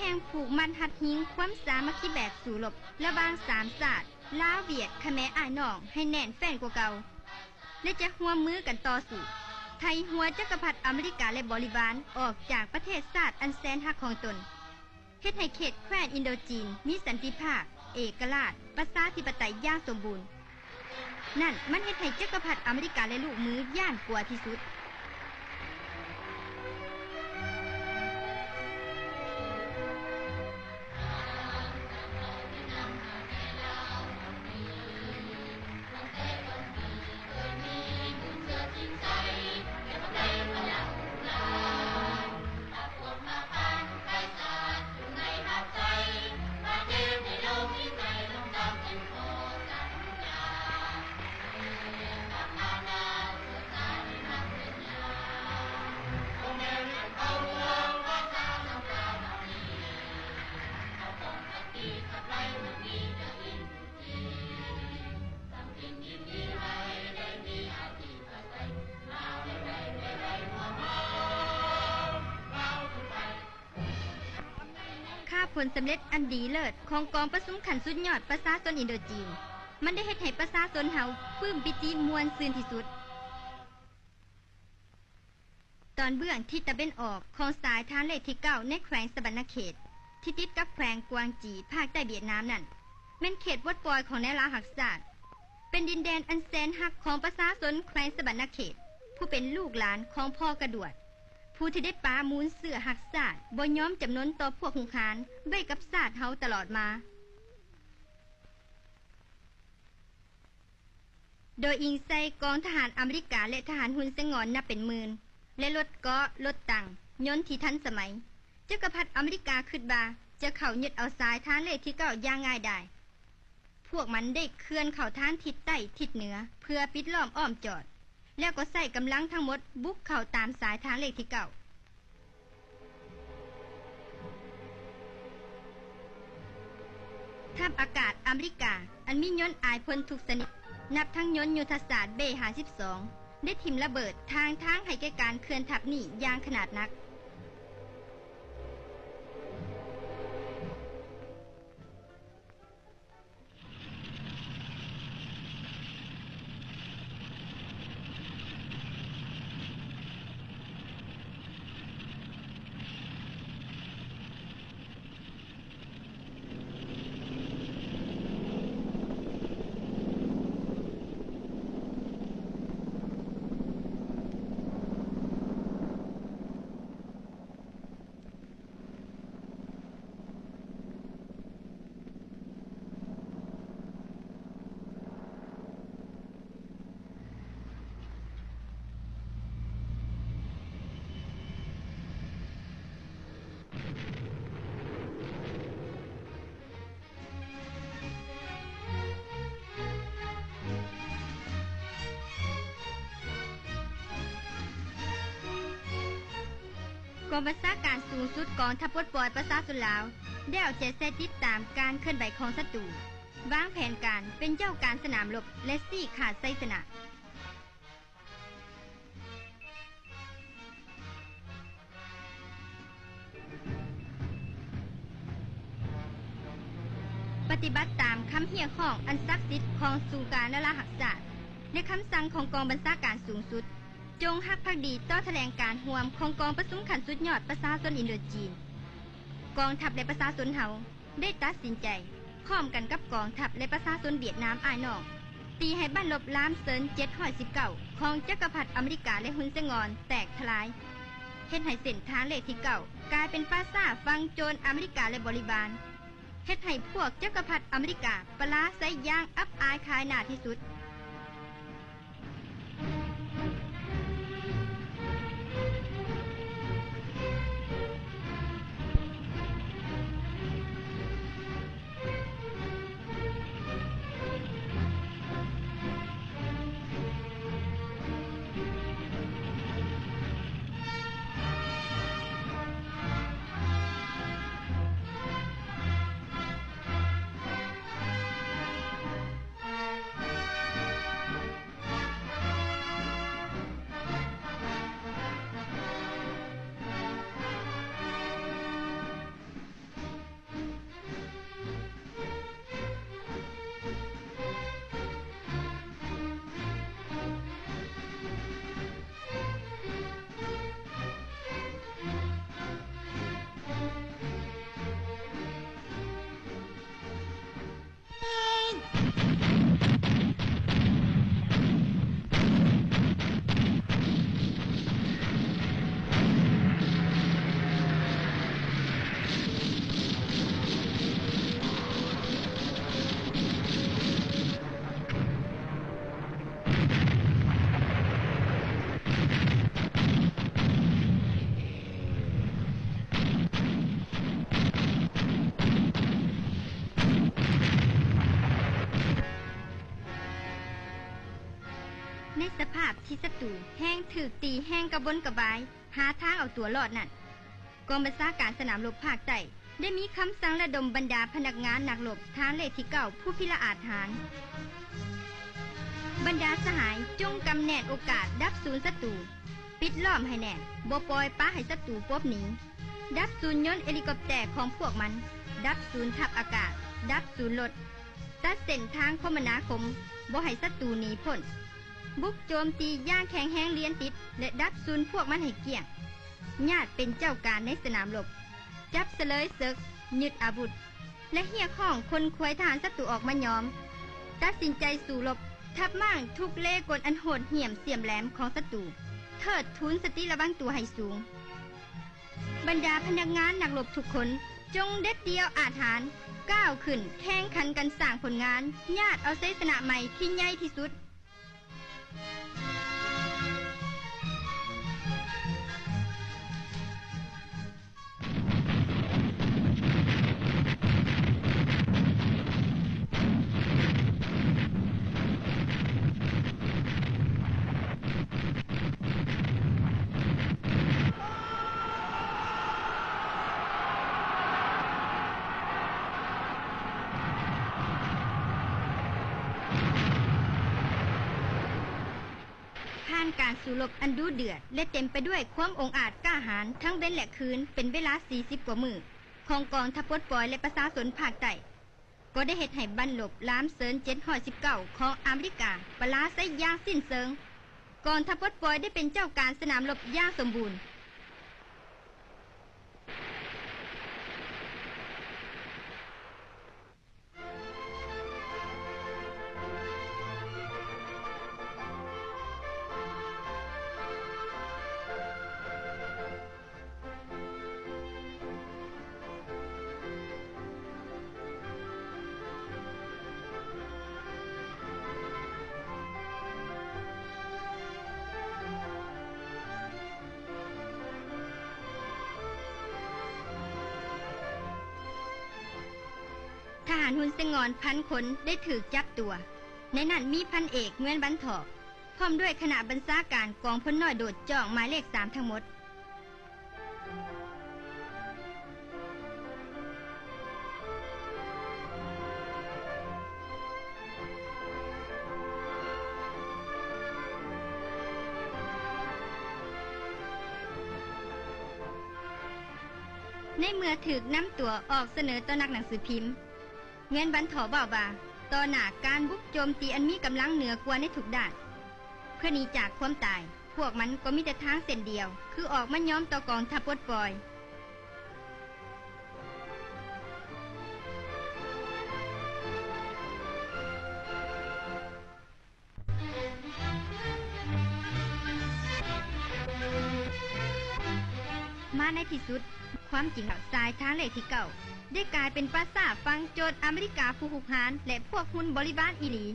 ແຫ່ງຜູກມັດຮັດຫິງຄວາມສາມັກຄີແບບສູ້ລົບລະຫວ່າງສາມຊາດ ລາວ, ຫວຽດ, ຂະແມອ້າຍນ້ອງ ໃຫ້ແໜ້ນແຟ້ນກວ່າເກົ່າ ແລະ ຈະຮ່ວມມືກັນຕໍ່ສູ້ ໄຖ່ຫົວຈັກກະພັດອາເມລິກາ ແລະ ບໍລິວານ ອອກຈາກປະເທດຊາດອັນແສນຮັກຂອງຕົນ. ເຮັດໃຫ້ເຂດແຄວ້ນອິນໂດຈີນມີສັນຕິພາບ, ເອກະລາດ, ປະຊາທິປະໄຕຢ່າງສົມບູນ. ນັ້ນມັນເຮັດໃຫ້ຈັກກະພັດອາເມລິກາ ແລະ ລູກມືຢ້ານກົວທີ່ສຸດ. ຄ່າຜົນສຳເລັດອັນດີເລີດຂອງກອງປະຊຸມຂັ້ນສຸດຍອດປະຊາຊົນອິນໂດຈີນ ມັນໄດ້ເຮັດໃຫ້ປະຊາຊົນເຮົາປຶ້ມປີຕິມ່ວນຊື່ນທີ່ສຸດ. ຕອນເບື້ອງທິດຕາເວັນອອກຂອງສາຍທາງເລກທີເກົ້າ ໃນແຂວງສະຫວັນນະເຂດ ທີ່ຕິດກັບແຂວງກວາງຈີ ພາກໃຕ້ຫວຽດນາມນັ້ນ ແມ່ນເຂດປົດປ່ອຍຂອງແນວລາວຮັກຊາດ, ເປັນດິນແດນອັນແສນຮັກຂອງປະຊາຊົນແຂວງສະຫວັນນະເຂດ ຜູ້ເປັນລູກຫຼານຂອງພໍ່ກະດວດ ຜູ້ທີ່ໄດ້ປະມູນເຊື້ອຮັກຊາດ ບໍ່ຍອມຈຳນົນຕໍ່ພວກຮຸກຮານໄວ້ກັບຊາດເຮົາຕະຫຼອດມາ. ໂດຍອີງໃສ່ກອງທະຫານອາເມລິກາ ແລະ ທະຫານຮຸນເຊງອນນັບເປັນໝື່ນ ແລະ ລົດເກາະ, ລົດຕັງ, ຍົນທີ່ທັນສະໄໝ, ຈັກກະພັດອາເມລິກາຄິດວ່າຈະເຂົ້າຍຶດເອົາສາຍທາງເລກທີເກົ້າຢ່າງງ່າຍດາຍ. ພວກມັນໄດ້ເຄື່ອນເຂົ້າທາງທິດໃຕ້ທິດເໜືອ ເພື່ອປິດລ້ອມອ້ອມຈອດ ແລ້ວກໍໃຊ້ກຳລັງທັງໝົດບຸກເຂົ້າຕາມສາຍທາງເລກທີເກົ້າ. ທັບອາກາດອາເມລິກາ ອັນມີຍົນອາຍພົ່ນທຸກຊະນິດ ນັບທັງຍົນຍຸດທະສາດເບຫ້າສິບສອງ ໄດ້ຖິ້ມລະເບີດທາງທາງໃຫ້ແກ່ການເຄື່ອນທັບນີ້ຢ່າງຂະໜາດໜັກ. ກອງບັນຊາການສູງສຸດກອງທັບປົດປ່ອຍປະຊາຊົນລາວ ໄດ້ເອົາໃຈໃສ່ຕິດຕາມການເຄື່ອນໄຫວຂອງສັດຕູ, ວາງແຜນການ, ເປັນເຈົ້າການສະໜາມລົບ ແລະ ຊີ້ຂາດໄຊຊະນະ. ປະຕິບັດຕາມຄຳຮຽກຮ້ອງອັນສັກສິດຂອງສູນກາງແນວລາວຮັກຊາດ ແລະ ຄຳສັ່ງຂອງກອງບັນຊາການສູງສຸດ, ຈົ່ງຮັກພັກດີຕໍ່ຖະແຫຼງການຮ່ວມຂອງກອງປະຊຸມຂັ້ນສຸດຍອດປະຊາຊົນອິນໂດຈີນ. ກອງທັບ ແລະ ປະຊາຊົນເຮົາ ໄດ້ຕັດສິນໃຈ ພ້ອມກັນກັບກອງທັບ ແລະ ປະຊາຊົນຫວຽດນາມອ້າຍນ້ອງ ຕີໃຫ້ບັ້ນລົບລາມເຊີນເຈັດຮ້ອຍສິບເກົ້າ ຂອງຈັກກະພັດອາເມລິກາ ແລະ ຮຸນເຊງອນ ແຕກທະລາຍ, ເຮັດໃຫ້ເສັ້ນທາງເລກທີເກົ້າ ກາຍເປັນປ່າຊ້າຝັງໂຈນອາເມລິກາ ແລະ ບໍລິວານ, ເຮັດໃຫ້ພວກຈັກກະພັດອາເມລິກາປະລາໄຊຢ່າງອັບອາຍຂາຍໜ້າທີ່ສຸດ. ເ ສະພາບທີ່ສັດຕູແຮ່ງຖືກຕີ ແຮ່ງກະວົນກະວາຍຫາທາງເອົາຕົວລອດນັ້ນ, ກອງບັນຊາການສະໜາມລົບພາກໃຕ້ ໄດ້ມີຄຳສັ່ງລະດົມບັນດາພະນັກງານນັກລົບຖານເລກທີເກົ້າ ຜູ້ພິລະອາດຫານ. ບັນດາສະຫາຍຈົ່ງກຳແໜ້ນໂອກາດດັບສູນສັດຕູ, ປິດລ້ອມໃຫ້ແໜ້ນ, ບໍ່ປ່ອຍປະໃຫ້ສັດຕູປົບໜີ. ດັບສູນຍົນເອລິກອບແຕຂອງພວກມັນ, ດັບສູນທັບອາກາດ, ດັບສູນລົດ, ຕັດເສັ້ນທາງຄົມມະນາຄົມ, ບໍ່ໃຫ້ສັດຕູໜີພົ້ນ. ບຸກໂຈມຕີຢ່າງແຂງແຮງລຽນຕິດ ແລະ ດັບສູນພວກມັນໃຫ້ກ້ຽງ. ຍາດເປັນເຈົ້າການໃນສະໜາມລົບ, ຈັບສະເລີຍເສິກ, ຍຶດອາວຸດ ແລະ ຮຽກຮ້ອງຂົນຂວາຍທະຫານສັດຕູອອກມາຍອມ. ຕັດສິນໃຈສູ້ລົບ, ທັບມ້າງທຸກເລກົນອັນໂຫດຫ້ຽມສ່ຽມແຫຼມຂອງສັດຕູ, ເທີດທູນສະຕິລະວັງຕົວໃຫ້ສູງ. ບັນດາພະນັກງານນັກລົບທຸກຄົນ ຈົ່ງເດັດດ່ຽວອາດຫານ, ກ້າວຂຶ້ນແຂ່ງຂັນກັນສ້າງຜົນງານ, ຍາດເອົາໄຊຊະນະໃໝ່ທີ່ໃຫຍ່ທີ່ສຸດ. ຜ່ານການສູ້ລົບອັນດຸເດືອດ ແລະ ເຕັມໄປດ້ວຍຄວາມອົງອາດກ້າຫານທັງເວັນ ແລະ ຄືນ ເປັນເວລາສີ່ສິບກວ່າມື້ ຂອງກອງທັບປົດປ່ອຍ ແລະ ປະຊາຊົນພາກໃຕ້ ກໍໄດ້ເຮັດໃຫ້ບັ້ນລົບລາມເຊີນເຈັດຮ້ອຍສິບເກົ້າຂອງອາເມລິກາປະລາໄຊຢ່າງສິ້ນເຊີງ. ກອງທັບປົດປ່ອຍໄດ້ເປັນເຈົ້າການສະໜາມລົບຢ່າງສົມບູນ. ທະຫານຮຸນເຊງງອນພັນຄົນໄດ້ຖືກຈັບຕົວ, ໃນນັ້ນມີພັນເອກ ງວຽນ ວັນຖໍ້ ພ້ອມດ້ວຍຄະນະບັນຊາການກອງພົນນ້ອຍໂດດຈ້ອງໝາຍເລກສາມທັງໝົດ. ໃນເມື່ອຖືກນຳຕົວອອກສະເໜີຕໍ່ນັກໜັງສືພິມ, ງວຽນ ວັນຖໍ້ ເວົ້າວ່າ ຕໍ່ໜ້າການບຸກໂຈມຕີອັນມີກຳລັງເໜືອກວ່າໃນທຸກດ້ານ, ເພື່ອໜີຈາກຄວາມຕາຍ, ພວກມັນກໍມີແຕ່ທາງເສັ້ນດຽວ ຄືອອກມາຍອມຕໍ່ກອງທັບປົດປ່ອຍ. ມາໃນທີ່ສຸດ, ຄວາມຈິງແລ້ວ ສາຍທາງເລກທີເກົ້າ ໄດ້ກາຍເປັນປາສາດຝັງໂຈດອາເມລິກາຜູ້ຮຸກຮານ ແລະ ພວກຮຸນບໍລິວານອີ່ຫຼີ.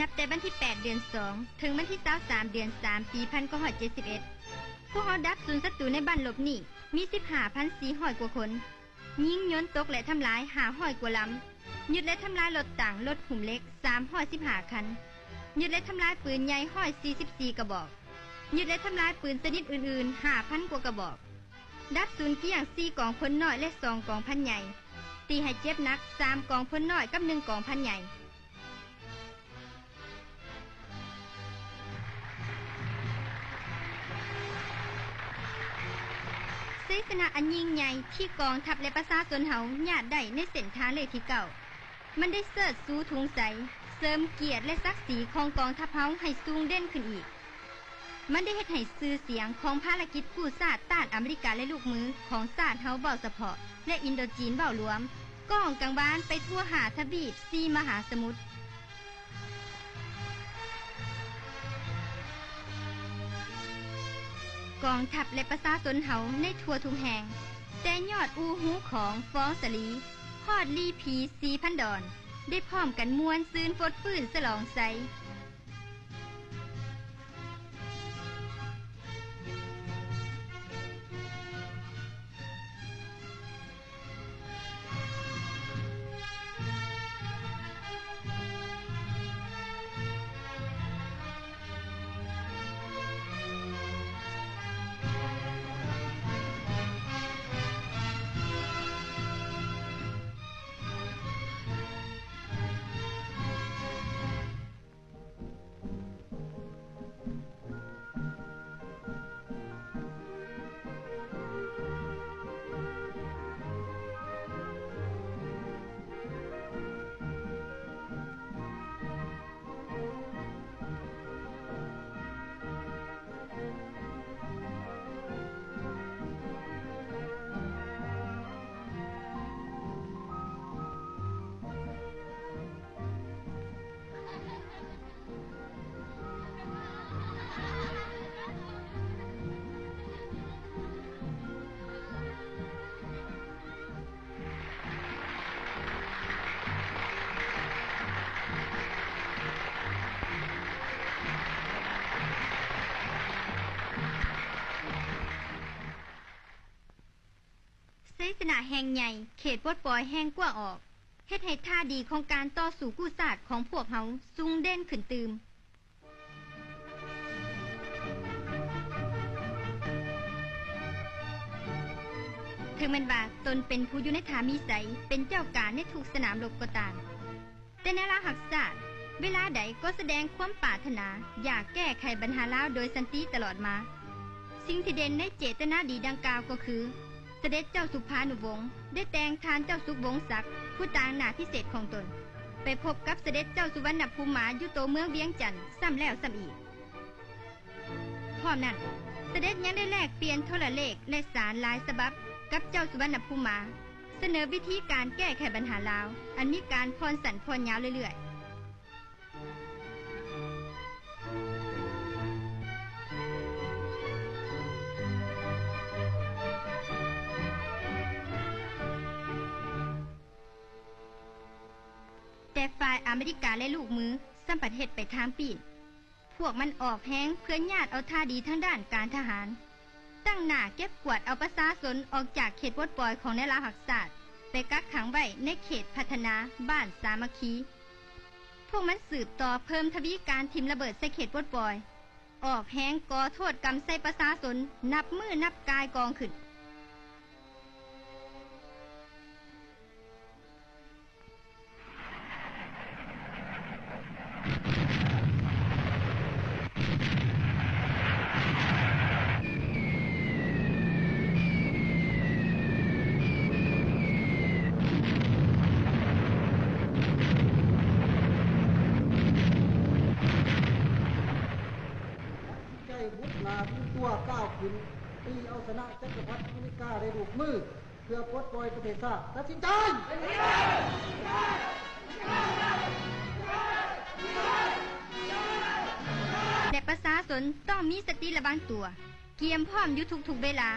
ນັບແຕ່ວັນທີແປດ ເດືອນສອງ ເຖິງວັນທີຊາວສາມ ເດືອນສາມ ປີພັນເກົ້າຮ້ອຍເຈັດສິບເອັດ, ພວກເຮົາດັບສູນສັດຕູໃນບັ້ນລົບນີ້ມີສິບຫ້າພັນສີ່ຮ້ອຍກວ່າຄົນ, ຍິງຍົນຕົກ ແລະ ທຳລາຍຫ້າຮ້ອຍກວ່າລຳ, ຍຶດ ແລະ ທຳລາຍລົດຖັງ, ລົດຫຸ້ມເຫຼັກ ສາມຮ້ອຍສິບຫ້າຄັນ, ຍຶດ ແລະ ທຳລາຍປືນໃຫຍ່ ຮ້ອຍສີ່ສິບສີ່ກະບອກ, ຍຶດ ແລະ ທຳລາຍປືນຊະນິດອື່ນໆ ຫ້າພັນກວ່າກະບອກ, ດັບສູນກ້ຽງສີ່ກອງພົນນ້ອຍ ແລະ ສອງກອງພັນໃຫຍ່, ຕີໃຫ້ເຈັບໜັກສາມກອງພົນນ້ອຍກັບໜຶ່ງກອງພັນໃຫຍ່. ໄຊຊະນະອັນຍິ່ງໃຫຍ່ທີ່ກອງທັບ ແລະ ປະຊາຊົນເຮົາຍາດໄດ້ໃນເສັ້ນທາງເລກທີເກົ້າ ມັນໄດ້ເຊີດຊູທຸງໄຊ, ເສີມກຽດ ແລະ ສັກສີຂອງກອງທັບເຮົາໃຫ້ສູງເດັ່ນຂຶ້ນອີກ. ມັນໄດ້ເຮັດໃຫ້ຊື່ສຽງຂອງພາລະກິດກູ້ຊາດຕ້ານອາເມລິກາ ແລະ ລູກມືຂອງຊາດເຮົາເວົ້າສະເພາະ ແລະ ອິນໂດຈີນເວົ້າລວມ ກ້ອງກັງວານໄປທົ່ວຫ້າທະວີບ ສີ່ມະຫາສະໝຸດ. ກອງທັບ ແລະ ປະຊາຊົນເຮົາໃນທົ່ວທຸກແຫ່ງ, ແຕ່ຍອດອູ່ຫູຂອງຟອງສາລີ ຮອດລີຜີສີພັນດອນ ໄດ້ພ້ອມກັນມ່ວນຊື່ນຟົດຟື້ນສະຫຼອງໄຊ. ໄຊຊະນະແຫ່ງໃຫຍ່ ເຂດປົດປ່ອຍແຫ່ງກວ້າງອອກ ເຮັດໃຫ້ທ່າດີຂອງການຕໍ່ສູ້ກູ້ຊາດຂອງພວກເຮົາສູງເດັ່ນຂຶ້ນຕື່ມ. ເຖິງແມ່ນວ່າຕົນເປັນຜູ້ຢູ່ໃນທ່າມີໄຊ ເປັນເຈົ້າການໃນທຸກສະໜາມລົບກໍຕາມ, ແຕ່ແນວລາວຮັກຊາດ ເວລາໃດກໍສະແດງຄວາມປາດຖະໜາຢາກແກ້ໄຂບັນຫາລາວໂດຍສັນຕິຕະຫຼອດມາ. ສິ່ງທີ່ເດັ່ນໃນເຈດຕະນາດີດັ່ງກ່າວກໍຄື ສະເດັດເຈົ້າສຸພານຸວົງ ໄດ້ແຕ່ງທ່ານເຈົ້າສຸກ ວົງສັກ ຜູ້ຕາງໜ້າພິເສດຂອງຕົນ ໄປພົບກັບສະເດັດເຈົ້າສຸວັນນະພູມາ ຢູ່ໂຕເມືອງວຽງຈັນ ຊ້ຳແລ້ວຊ້ຳອີກ. ພ້ອມນັ້ນ, ສະເດັດຍັງໄດ້ແລກປ່ຽນໂທລະເລກ ແລະ ສານຫຼາຍສະບັບກັບເຈົ້າສຸວັນນະພູມາ, ສະເໜີວິທີການແກ້ໄຂບັນຫາລາວ ອັນມີການຜ່ອນສັ້ນຜ່ອນຍາວເລື້ອຍໆ. ແຕ່ຝ່າຍອາເມລິກາ ແລະ ລູກມື ຊ້ຳພັດເຮັດໄປທາງປີ້ນ. ພວກມັນອອກແຮງເພື່ອຍາດເອົາທ່າດີທາງດ້ານການທະຫານ, ຕັ້ງໜ້າເກັບກວາດເອົາປະຊາຊົນອອກຈາກເຂດປົດປ່ອຍຂອງແນວລາວຮັກຊາດ ໄປກັກຂັງໄວ້ໃນເຂດພັດທະນາບ້ານສາມັກຄີ. ພວກມັນສືບຕໍ່ເພີ່ມທະວີການຖິ້ມລະເບີດໃສ່ເຂດປົດປ່ອຍ, ອອກແຮງກໍ່ໂທດກຳໃສ່ປະຊາຊົນນັບມື້ນັບກ່າຍກອງຂຶ້ນ. ໃຈບຸກໜ້າບຸກຕົວກ້າວຂຶ້ນ, ຕີເອົາຊະນະຈັກກະພັດອາເມລິກາໄດ້ລູກມື ເພື່ອປົດປ່ອຍປະເທດຊາດ. ຕັດສິນໃຈ! ແລະ ປະຊາຊົນຕ້ອງມີສະຕິລະວັງຕົວ, ກຽມພ້ອມຢູ່ທຸກໆເວລາ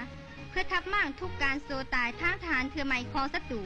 ເພື່ອທັບມ້າງທຸກການໂຊຕາຍທາງທະຫານເທື່ອໃໝ່ຂອງສັດຕູ.